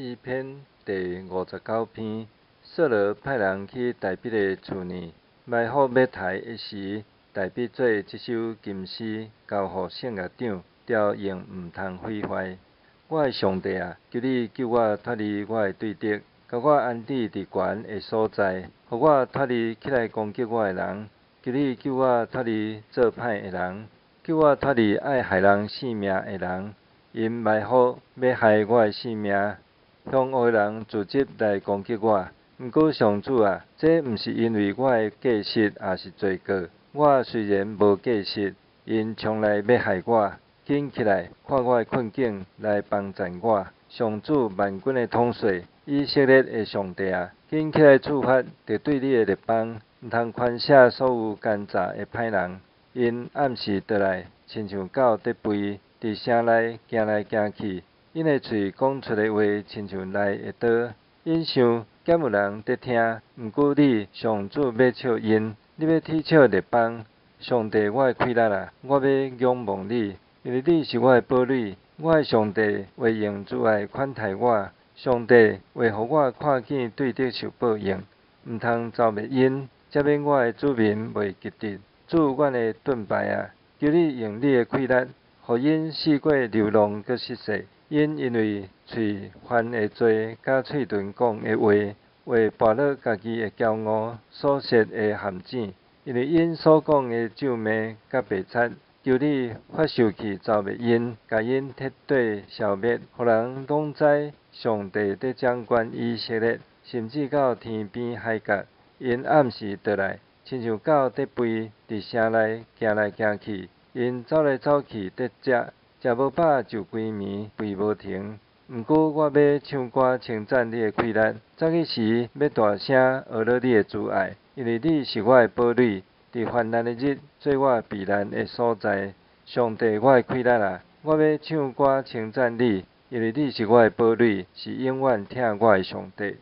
詩篇第五十九篇，掃羅派人去大衛的厝內埋伏欲刣伊時，大衛做這首金詩，交予聖樂長，調用毋通毀壞。我的上帝啊，求你救我脫離我的對敵，共我安置佇懸的所在，予我脫離起來攻擊我的人。求你救我脫離做歹的人，救我脫離愛害人性命的人。𪜶埋伏欲害我的性命，兇惡的人組織來攻擊我。毋過上主啊，這毋是因為我的過失，抑是罪過。我雖然無過失，𪜶衝來欲害我。緊起來，看我的困境，來幫贊我。上主萬軍的統帥，以色列的上帝啊，緊起來處罰敵對你的列邦，毋通寬赦所有奸詐的歹人。𪜶暗時倒來，親像狗佇吠，佇城內行來行去。𪜶的喙講出的話，親像利的刀。𪜶想，敢有人佇聽？毋過你，上主欲笑𪜶，你欲恥笑列邦。上帝，我的氣力啊，我欲仰望你，因為你是我的堡壘。我的上帝會用慈愛款待我，上帝會予我看見對敵受報應，毋通誅滅𪜶，才免我的子民袂記得。主，阮的盾牌啊，求你用你的氣力，予𪜶四過流浪閣失勢。𪜶因為喙犯的罪，佮喙唇講的話，會跋落家己的驕傲所設的陷阱。因為𪜶所講的咒罵佮白賊，求你發受氣誅滅𪜶，共𪜶徹底消滅，予人攏知上帝佇掌管以色列，甚至到天邊海角。𪜶暗時倒來，親像狗佇吠，佇城內行來行去。𪜶走來走去佇食，食無飽就規暝吠無停。毋過我欲唱歌稱讚你的氣力，早起時欲大聲呵咾你的慈愛，因為你是我的堡壘，佇患難的日做我避難的所在。上帝，我的氣力啊，我欲唱歌稱讚你，因為你是我的堡壘，是永遠疼我的上帝。